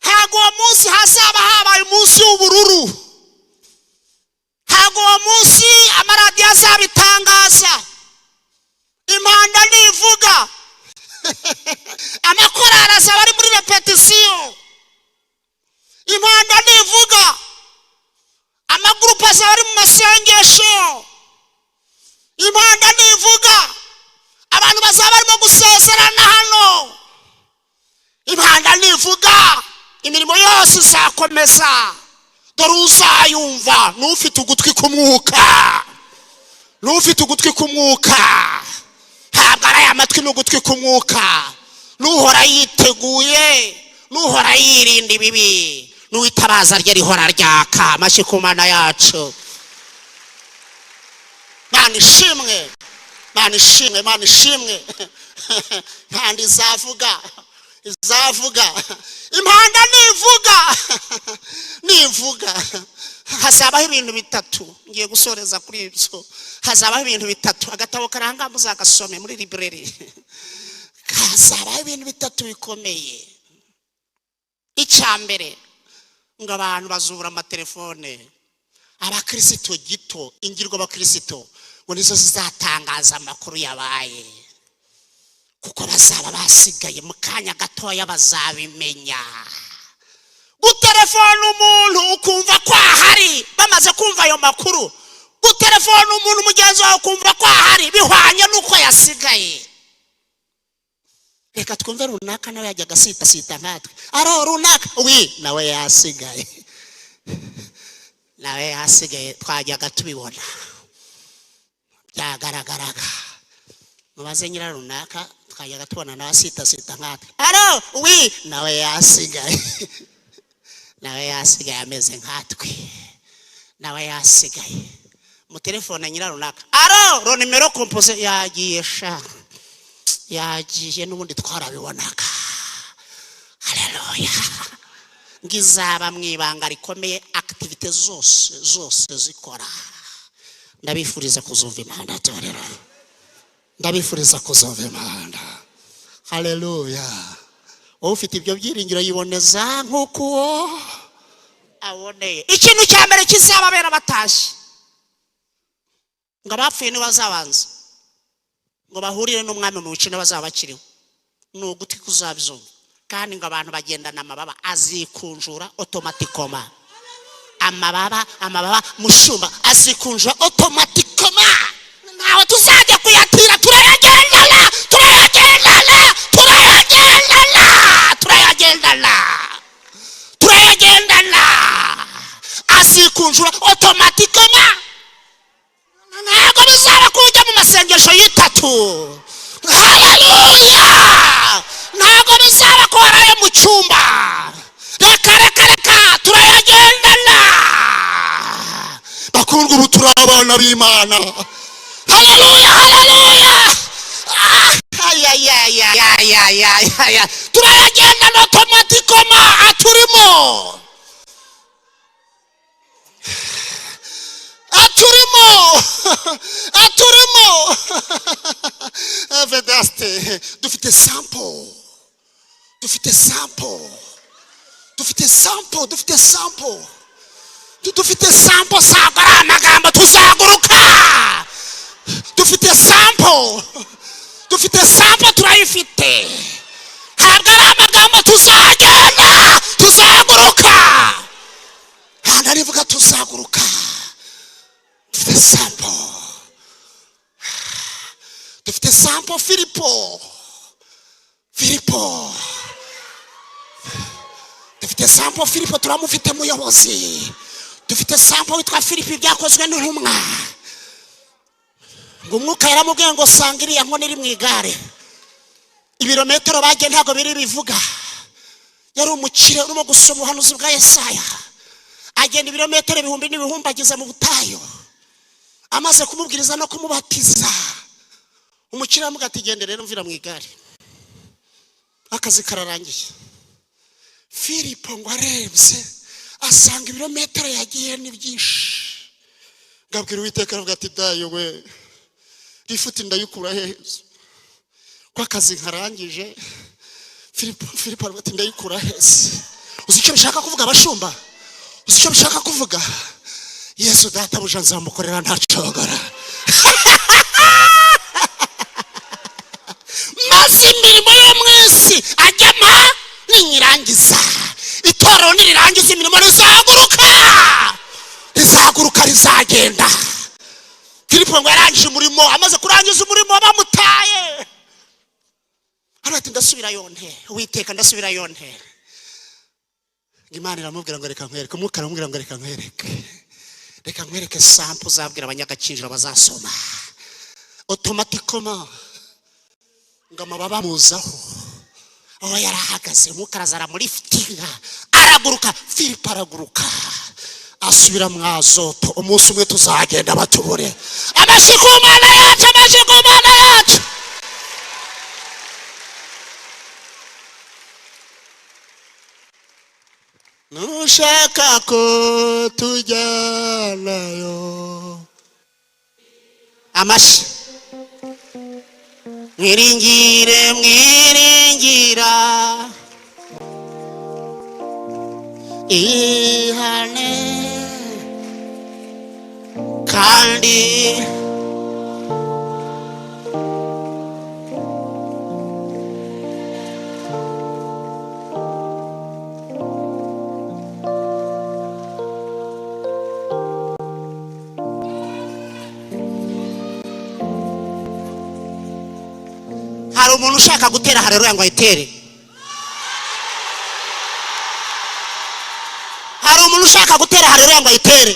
ntabwo uwo munsi hazaba habaye umunsi w'ubururu, ntabwo uwo munsi amaradiyo azabitangaza. Impanda nivuga, amakorari azaba ari muri répétition. Impanda nivuga, amagurupe azaba ari mu masengesho. Impanda nivuga, abantu bazaba barimo gusezerana hano. Impanda nivuga, imirimo yose izakomeza. Dore uzayumva n'ufite ugutwi k'umwuka, n'ufite ugutwi k'umwuka. Ntabwo ari aya matwi, n'ugutwi k'umwuka, n'uhora yiteguye, n'uhora yirinda ibibi, n'uwitabaza rye rihora ryaka. Amashyi ku Mana yacu! Mana ishimwe, Mana ishimwe, Mana ishimwe! Impanda izavuga, izavuga. Impanda nivuga, nivuga, hazabaho ibintu bitatu. Ngiye gusoreza kuri ibyo. Hazabaho ibintu bitatu. Agatabo karanga, muzagasome muri librairie. Hazabaho ibintu bitatu bikomeye. Icya mbere, ngo abantu bazubura amatelefone. Abakirisito gito, ingirwa abakirisito, ngo nizo zizatangaza amakuru yabaye, kuko bazaba basigaye. Mu kanya gatoya bazabimenya. Gutelefona umuntu ukumva ko ahari, bamaze kumva ayo makuru, gutelefona umuntu mugenzi wawe ukumva ko ahari, bihwanye n'uko yasigaye. Reka twumve runaka, nawe yajyaga asitasita nkatwe. Aro, runaka, oui, nawe yasigaye, nawe yasigaye. Twajyaga tubibona, byagaragaraga. Mubaze nyira runaka, twajyaga tubona nawe asitasita nkatwe. Aro, oui, nawe yasigaye, nawe yasigaye ameze nkatwe, nawe yasigaye. Mu telefone nyira runaka: "Aro, le numéro composé." Yagiye sha, yagiye n'ubundi, twarabibonaga. Haleluya! Ngo izaba mu ibanga rikomeye, activités zose zose zikora. Ndabifuriza kuzumva impanda, torero. Ndabifuriza kuzumva impanda. Haleluya! Wowe ufite ibyo byiringiro, yiboneza nk'uko uwo aboneye. Ikintu cya mbere kizababera batashye, ngo abapfuye nibazabanza ngo bahurire n'Umwami mu bice, n'abazaba bakiriho ni ugutwi kuzabyumva. Kandi ngo abantu bagendana amababa, azikunjura automatiquement. Amababa, amababa, mushumba, azikunjura automatiquement. Ntawe tuzajya kuyatira. Turayagendana, turayagendana, turayagendana, turayagendana, turayagendana. Azikunjura automatiquement. Ntabwo bizaba kujya mu masengesho y'itatu. Haleluya! Ntabwo bizaba ko waraye mu cyumba. Reka, reka, reka, turayagendana. Bakundwa, ubu turi abana b'Imana. Haleluya, haleluya! Ayayayayayayaya! Turayagendana automatiquement, aturimo, aturimo, aturimo. Vedaste, dufite sample, dufite sample, dufite sample, dufite sample, dufite sample. Ntabwo ari amagambo. Tuzaguruka. Dufite sample, dufite sample, turayifite. Ntabwo ari amagambo. Tuzagenda, tuzaguruka. Ntabwo arivuga, tuzaguruka. Dufite sample, dufite sample. Filipo, Filipo, dufite sample. Filipo turamufite, muyobozi. Dufite sample witwa Filipo. Ibyakozwe n'Intumwa, ngo Umwuka yaramubwiye ngo: "Sanga iriya nkono iri mu igare." Ibirometero bagiye ntabwo biri bivuga. Yari umukire urimo gusoma ubuhanuzi bwa Yesaya. Agenda ibirometero ibihumbi n'ibihumbi, ageze mu butayu. Amaze kumubwiriza no kumubatiza, umukire aramubwira ati: "Gende rero, mvira mu igare, akazi kararangiye." Filipo ngo arebye asanga ibirometero yagiye ni byinshi. Ngabwira Uwiteka, aravuga ati: "Dayo we." Lifuti ndayikura hehe ko akazi nkarangije? Filipo aravuga ati: "Ndayikura hese?" Uzi icyo bishaka kuvuga, abashumba? Uzi icyo bishaka kuvuga? Yesu databuja nzamukorera ntacogora, maze imirimo yo mu isi ajyama ninyirangiza. Itorero nirirangiza imirimo rizahaguruka, rizahaguruka, rizagenda. Filipo ngo yarangije umurimo. Amaze kurangiza umurimo bamutaye, hano ati: "Ndasubirayo nte, Uwiteka? Ndasubirayo nte?" Imana iramubwira ngo: "Reka nkwereke." Umwuka aramubwira ngo: "Reka nkwereke, reka nkwereke sample uzabwira abanyagakinjiro bazasoma automatiquement." Ngo amababa amuzaho aho yari ahagaze, umwuka araza aramulifitinga, araguruka. Filipo araguruka, asubira mu Azoto. Umunsi umwe tuzagenda batubure. Amashyi ku Mana yacu, amashyi ku Mana yacu! Nushaka ko tujyanayo, amashyi. Mwiringire, mwiringira, ihane kandi. Hari umuntu ushaka gutera hareruya ngo ayitere? Hari umuntu ushaka gutera hareruya ngo ayitere?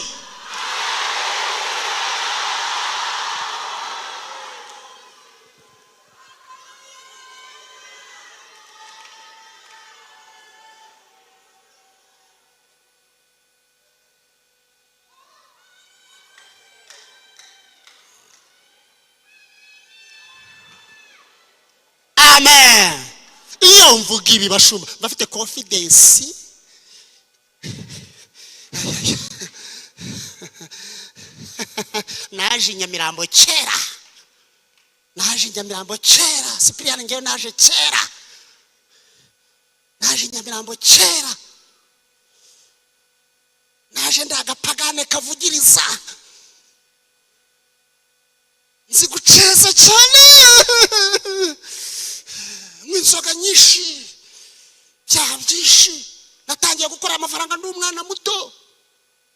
Amen. Iyo mvuga ibi, bashumba, bafite confidence. Naje i Nyamirambo kera, naje i Nyamirambo kera. Sipiriyani, ngewe naje kera, naje i Nyamirambo kera. Naje ndi agapagane kavugiriza, nzi guceza cyane, nywa inzoga nyinshi, byaha byinshi. Natangiye gukora amafaranga ndi umwana muto.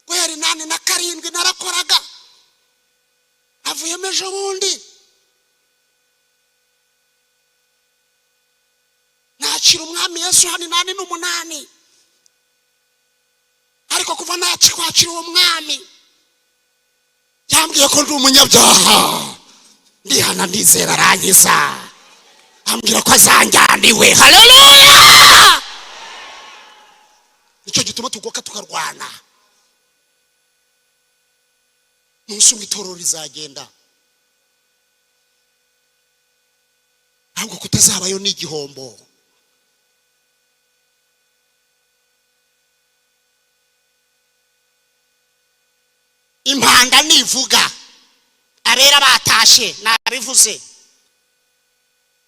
Guhera 87 narakoraga, avuyemo ejo bundi. Nakira Umwami Yesu hano 88, ariko kuva kwakira uwo mwami, yambwiye ko ndi umunyabyaha, ndihana, ndizera, arangiza ambwira ko azanjyana iwe. Haleluya! Nicyo gituma tugoka tukarwana. Umunsi umwe itorero rizagenda, ahubwo kutazabayo ni igihombo. Impanda nivuga, abera batashe, nabivuze,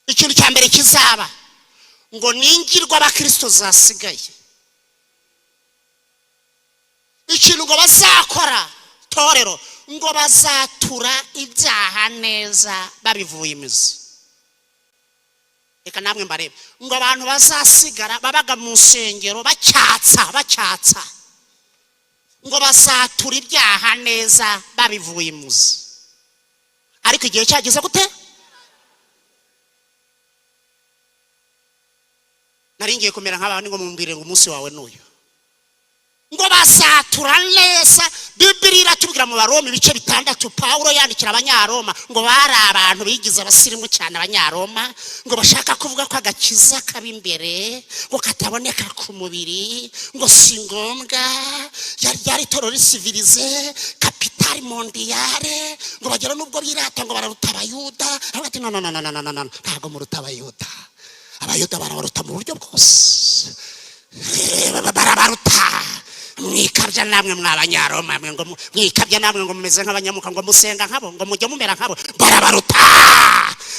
ikintu cya mbere kizaba ngo ningirwa abakirisito zasigaye, ikintu ngo bazakora torero, ngo bazatura ibyaha neza babivuye imizi. Reka namwe mbarebe. Ngo abantu bazasigara babaga mu nsengero bacyatsa, bacyatsa, ngo bazatura ibyaha neza babivuye imuzi. Ariko igihe cyageze gute? Nari ngiye kumera nk'abandi ngo mumbwire ngo umunsi wawe n'uyu. Ngo bazatura neza. Bibiri iratubwira mu Baroma ibice 6, Pawulo yandikira Abanyaroma, ngo bari abantu bigize abasirimu cyane Abanyaroma, ngo bashaka kuvuga ko agakiza kaba imbere, ngo kataboneka ku mubiri, ngo si ngombwa. Yari itorero ricivilisé, capitale mondiale, ngo bagera n'ubwo birata ngo bararuta Abayuda. Aravuga ati: "No, no, no, no, no, no, no, ntabwo muruta Abayuda. Abayuda barabaruta mu buryo bwose, barabaruta." Mwikabya namwe mw'Abanyaroma mwe, ngo mwikabya namwe ngo mumeze nk'abanyamuka, ngo musenga nkabo, ngo mujye mumera nkabo. Barabaruta,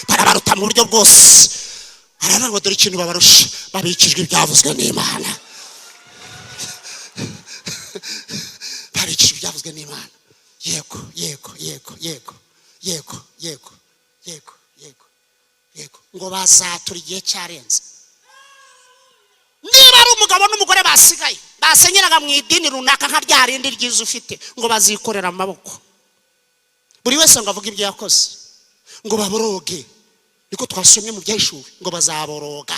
barabaruta mu buryo bwose. Aravuga ngo dore ikintu babarusha: babikijwe ibyavuzwe n'Imana, babikijwe ibyavuzwe n'Imana. Yego, yego, yego, yego, yego, yego, yego, yego, yego. Ngo bazatura igihe cyarenze. Niba ari umugabo n'umugore basigaye basenyeraga mu idini runaka, nka rya rindi ryiza ufite, ngo bazikorera amaboko, buri wese ngo avuge ibyo yakoze, ngo baboroge. Niko twasomye mu Byahishuwe, ngo bazaboroga.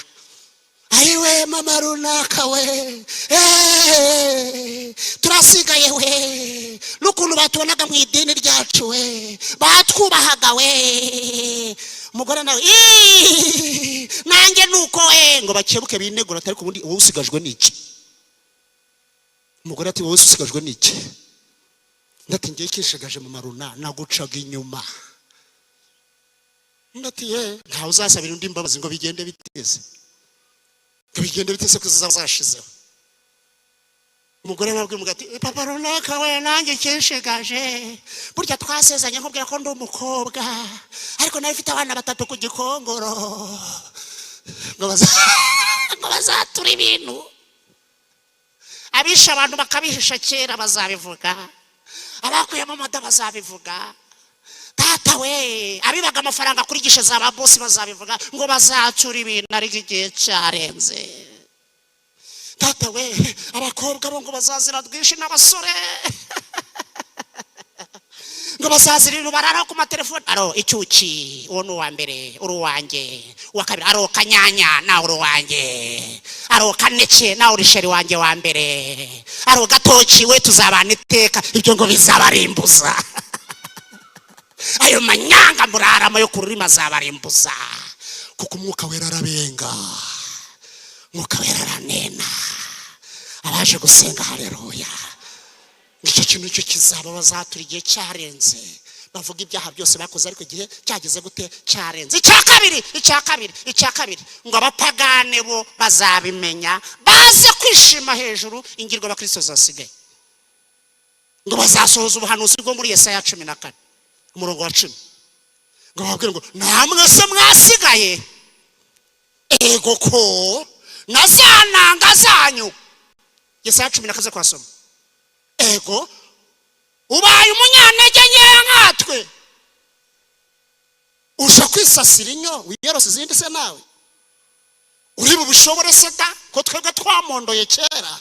"Ayiwe mama runaka we, turasigaye we, n'ukuntu batubonaga mu idini ryacu we, batwubahaga we." Umugore nawe: "Ii, nanjye nuko we." Ngo bakebuke binegura, atari ubundi wowe usigajwe n'iki? Umugore ati: "Wowe usigajwe n'iki?" Undi ati: "Ngiye kishigaje mu maruna nagucaga inyuma." Undi ati: "Ye." Ntawe uzasabira undi imbabazi ngo bigende biteze, ngo bigende biteze ko zizaba zashizeho. Umugore nawe abwira ati: "Papa runaka we, nanjye kinshigaje, burya twasezanye nkubwira ko ndi umukobwa, ariko nawe mfite abana batatu ku Gikongoro." Ngo bazatura ibintu. Abishe abantu bakabihisha kera bazabivuga, abakuyemo amada bazabivuga. Data we, abibaga amafaranga kuri gishe za ba bosi bazabivuga. Ngo bazacura ibintu ariko igihe cyarenze. Data we, abakobwa bo ngo bazazira rwinshi n'abasore ngo bazazira ibintu barara ku matelefoni. Aro icyuki, uwo ni uwa mbere, uri uwanjye. Uwa kabiri, aro kanyanya, nawe uri uwanjye. Aro kaneke, nawe uri chéri wanjye wa mbere. Aro gatoki we, tuzabana iteka. Ibyo ngo bizabarimbuza. Ayo manyanga murarama yo ku rurimi azabarimbuza, kuko Umwuka Wera arabenga, Umwuka Wera aranena abaje gusenga. Haleluya! Icyo kintu nicyo kizaba. Bazatura igihe cyarenze, bavuga ibyaha byose bakoze, ariko igihe cyageze gute? Cyarenze. Icya kabiri, icya kabiri, icya kabiri, ngo abapagane bo bazabimenya, baze kwishima hejuru. Ingirwa abakristo zasigaye ngo bazasohoza ubuhanuzi bwo muri Yesaya 14 umurongo wa 10, ngo bababwire ngo: "Namwe se mwasigaye, ego ko na za nanga zanyu." Yesaya 14 kwasoma. Ego, ubaye umunyantege nkeya nkatwe, uje kwisasira inyo, wiyerose izindi se, nawe uri bubishobore se da, ko twebwe twamondoye kera?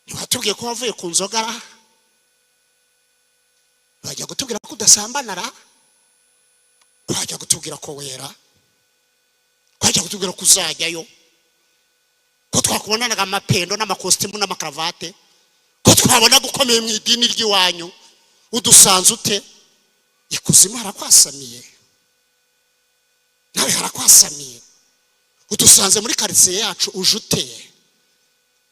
Ntiwatubwiye ko wavuye ku nzoga ra? Wajya kutubwira ko udasambana ra? Wajya kutubwira ko wera? Wajya kutubwira ko uzajyayo, ko twakubonanaga amapendo n'amakositimu n'amakaravate, ko twabonaga ukomeye mu idini ry'iwanyu? Udusanze ute? Ikuzimu harakwasamiye, nawe harakwasamiye. Udusanze muri karitsiye yacu, uje ute?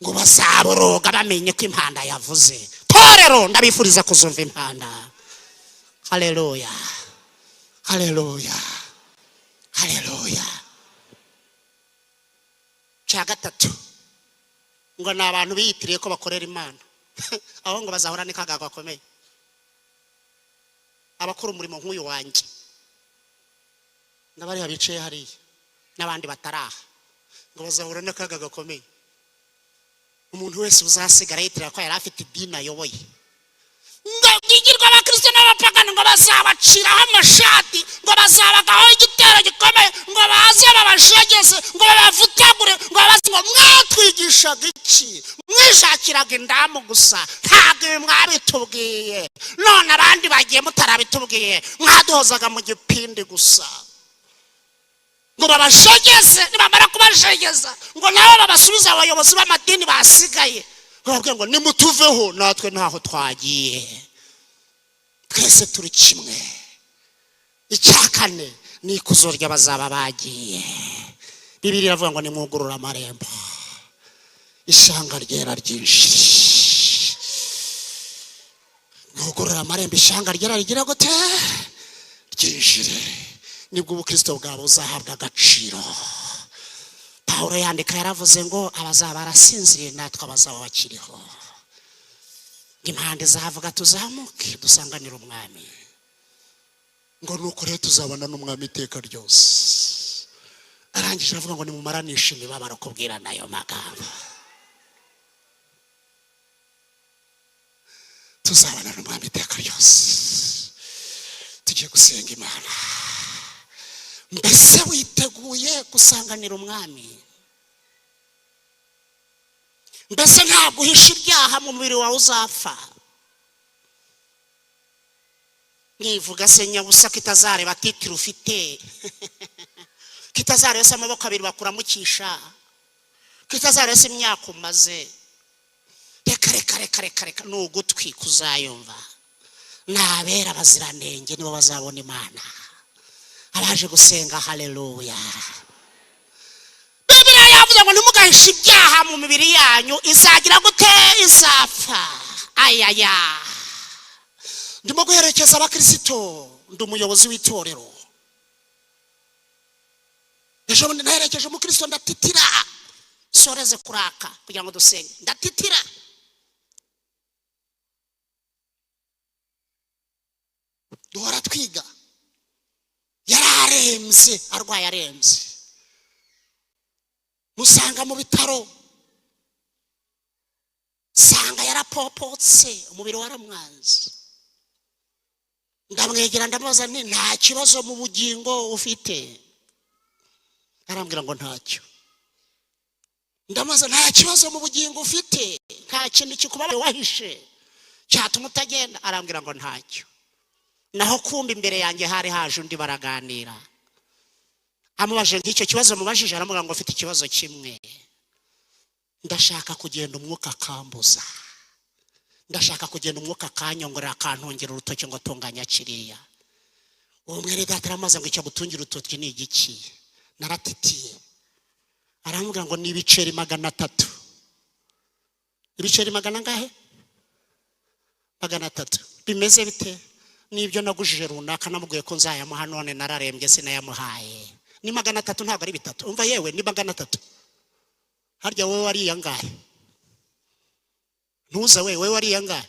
Ngo bazaboroga bamenye ko impanda yavuze. Torero, ndabifuriza kuzumva impanda. Haleluya, haleluya, haleluya! Cya gatatu, ngo ni abantu biyitiriye ko bakorera Imana. Aho ngo bazahura n'akaga gakomeye. Abakora umurimo nk'uyu wanjye n'abariya bicaye hariya n'abandi bataraha, ngo bazahura n'akaga gakomeye. Umuntu wese uzasigara yitirira ko yari afite idini ayoboye, ngo byigirwa abakristo n'abapagani, ngo bazabaciraho amashati, ngo bazabagaho igitero gikomeye, ngo baze babajegeze, ngo babavutagure, ngo babaze ngo: "Mwatwigishaga iki? Mwishakiraga indamu gusa, ntabwo ibi mwabitubwiye. None abandi bagiye mutarabitubwiye, mwaduhozaga mu gipindi gusa." Ngo babajegeze. Nibamara kubajegeza, ngo nabo babasubize abayobozi b'amadini basigaye, ngo bababwire ngo: "Nimutuveho, natwe ntaho twagiye, twese turi kimwe." Icya kane ni ikuzo ry'abazaba bagiye. Bibiri iravuga ngo: "Nimwugurure amarembo, ishyanga ryera ryinshi." Mwugurure amarembo, ishyanga ryera rigira gute? Ryinjire. Nibwo ubukristo bwawe buzahabwa agaciro. Pawulo yaravuze ngo: "Nta Pawulo yandika yaravuze ngo abazaba barasinziriye natwe abazaba bakiriho, impande zavuga tuzamuke dusanganire umwami, ngo nuko rero tuzabana n'umwami iteka ryose. Arangije aravuga ngo nimumaranishe imibabaro kubwirana ayo magambo, tuzabana n'umwami iteka ryose. Tugiye gusenga Imana. Mbese witeguye gusanganira umwami? Mbese ntabwo uhisha ibyaha mu mubiri wawe uzapfa? Nivuga se nyabusa kitazareba titire ufite, kitazareba se amaboko abiri bakuramukisha, kitazareba se imyaka umaze. Reka reka reka reka reka, ni ugutwi kuzayumva. Nabera abaziranenge nibo bazabona Imana. Abaje gusenga haleluya. Bibiliya yavuze ngo ntimugahishe ibyaha mu mibiri yanyu, izagira gute? Izapfa. Ayaya, ndimo guherekeza abakristo, ndi umuyobozi w'itorero. Ejo bundi naherekeje umukristo ndatitira, soreze kuraka kugira ngo dusenge, ndatitira. Duhora twiga. Yararembye, arwaye arembye, musanga mu bitaro, sanga yarapopotse, umubiri waramwanze. Ndamwegera ndamubaza nti nta kibazo mu bugingo ufite? Arambwira ngo ntacyo. Ndamubaza nta kibazo mu bugingo ufite, nta kintu kikubabaye wahishe cyatuma utagenda? Arambwira ngo ntacyo. Naho kumbe imbere yanjye hari haje undi baraganira, amubaje nk'icyo kibazo mubajije, aramubwira ngo mfite ikibazo kimwe, ndashaka kugenda umwuka akambuza, ndashaka kugenda umwuka akanyongorera akantongera urutoki ngo tunganya kiriya. Uwo mwene data aramaze ngo icyo gutungira urutoki ni igiki? Naratitiye. Aramubwira ngo ni ibiceri 300. Ibiceri magana angahe? 300. Bimeze bite? Nibyo nagujije runaka namubwiye ko nzayamuha none nararembye sinayamuhaye. Ni 300 ntabwo ari bitatu. Umva yewe ni 300. Harya wowe wariye angahe? Ntuza we, wowe wariye angahe?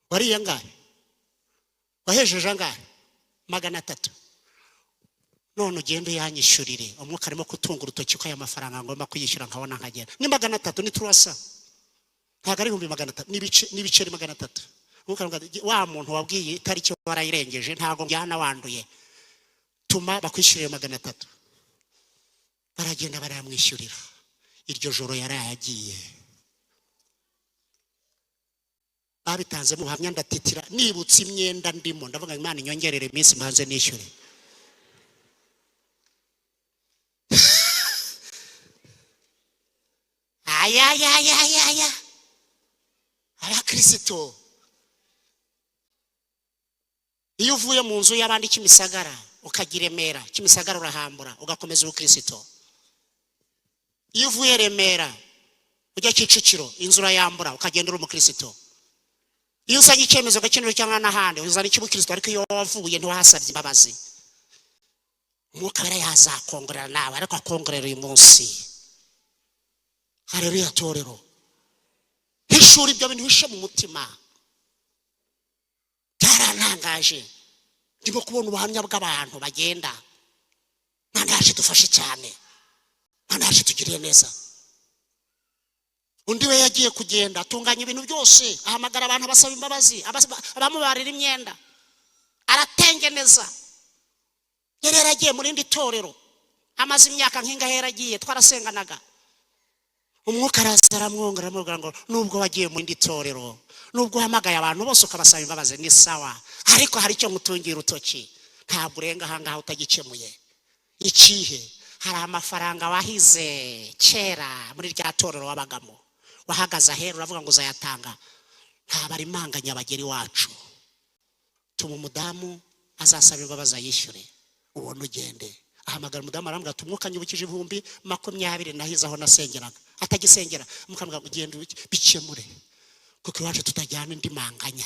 Wariye angahe? Wahejeje angahe? 300. None ugende yanyishyurire. Umwuka arimo kutunga urutoki ko aya mafaranga ngomba kuyishyura nkabona nkagera. Ni 300 ni turasa. Ntabwo ari 300,000, n'ibiceri 300. Umwuka aravuga ati, wa muntu wabwiye itariki warayirengeje ntabwo njyana wanduye, tuma bakwishyurire 300. Baragenda barayamwishyurira. Iryo joro yarayagiye. Babitanze mu buhamya ndatitira, nibutse imyenda ndimo, ndavuga Imana inyongerere iminsi mbanze nishyure. Ayayayayaya, abakristo iyo uvuye mu nzu y'abandi Kimisagara ukagira Remera, Kimisagara urahambura ugakomeza ubukristo. Iyo uvuye Remera ujya Kicukiro inzu urayambura ukagenda uri umukristo. Iyo uzanye icyemezo gakiniro cyangwa n'ahandi uzana icy'ubukristo, ariko iyo wavuye ntiwahasabye imbabazi. Umwuka wera yazakongorera nawe, ariko akongorera uyu munsi. Haleluya torero, hishura ibyo bintu uhishe mu mutima. Byarantangaje, ndimo kubona ubuhamya bw'abantu bagenda. Mana yacu idufashe cyane, Mana yacu itugiriye neza. Undi we yagiye kugenda atunganya ibintu byose, ahamagara abantu abasaba imbabazi, abamubarira imyenda, aratengeneza. Yari yaragiye mu rindi torero amaze imyaka nk'ingahe yaragiye, twarasenganaga. Umwuka araza aramwongera aramubwira ngo nubwo wagiye mu rindi torero, nubwo uhamagaye abantu bose ukabasaba imbabazi ni sawa, ariko hari icyo ngutungira urutoki, ntabwo urenga aha ngaha utagikemuye. Ikihe? Hari amafaranga wahize kera muri rya torero wabagamo, wahagaze ahera uravuga ngo uzayatanga. Ntabwo ari imanganya bagera iwacu. Tuma umudamu azasaba imbabazi ayishyure, ubone ugende. Ahamagara umudamu arambwira ati umwuka nyibukije 20,000 nahize aho nasengeraga, atagisengera. Umwuka aramubwira ngo ugende bikemure, kuko iwacu tutajyana indi manganya.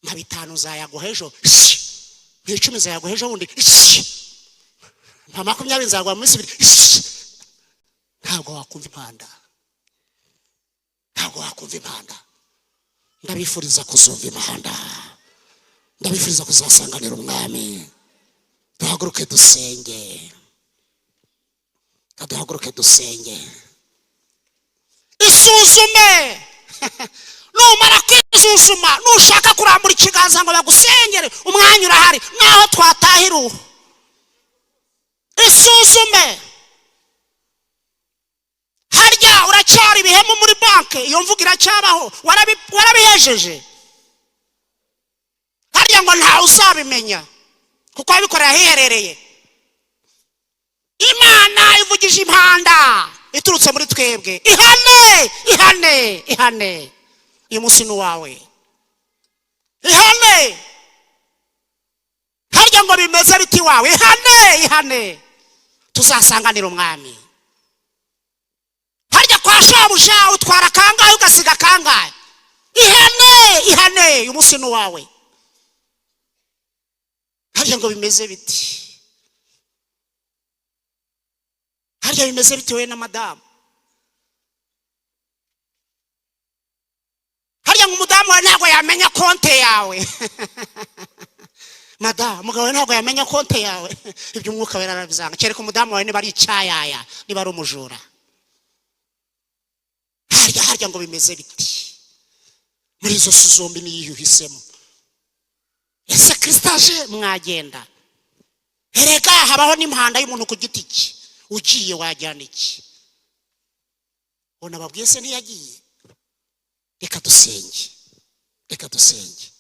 Nka 5 nzayaguha ejo, nka 10 nzayaguha ejo bundi. Nka 20 nzaguha mu minsi 2. Shh! Ntabwo wakumva impanda, ntabwo wakumva impanda. Ndabifuriza kuzumva impanda, ndabifuriza kuzasanganira Umwami. Duhaguruke dusenge, duhaguruke dusenge. Isuzume. Numara kwisuzuma, nushaka kurambura ikiganza ngo bagusengere, umwanya urahari naho twatahira ubu. Isuzume. Harya uracyari ibihemu muri banki? Iyo mvugo iracyabaho? Warabihejeje? Harya ngo ntawe uzabimenya kuko wabikorera ahiherereye? Imana ivugije impanda iturutse muri twebwe. Ihane, ihane, ihane! Uyu munsi ni uwawe. Ihane! Harya ngo bimeze biti iwawe? Ihane, ihane, tuzasanganira Umwami. Harya kwa shabuja utwara kangahe, ugasiga kangahe? Ihane, ihane, uyu munsi ni uwawe. Harya ngo bimeze biti? Harya bimeze bitewe na madamu? Harya ngo umudamu wawe ntabwo yamenya konte yawe? Madamu, umugabo wawe ntabwo yamenya konte yawe? Ibyo Umwuka Wera arabizanga. Kereka umudamu wawe niba ari icyayaya, niba ari umujura. Harya ngo bimeze biti? Muri izo si zombi niyo uhisemo. Ese Kirisito aje mwagenda? Erega habaho n'impanda y'umuntu ku giti cye. Ugiye wajyana iki? Ubona babwiye se ntiyagiye. Reka dusenge, reka dusenge.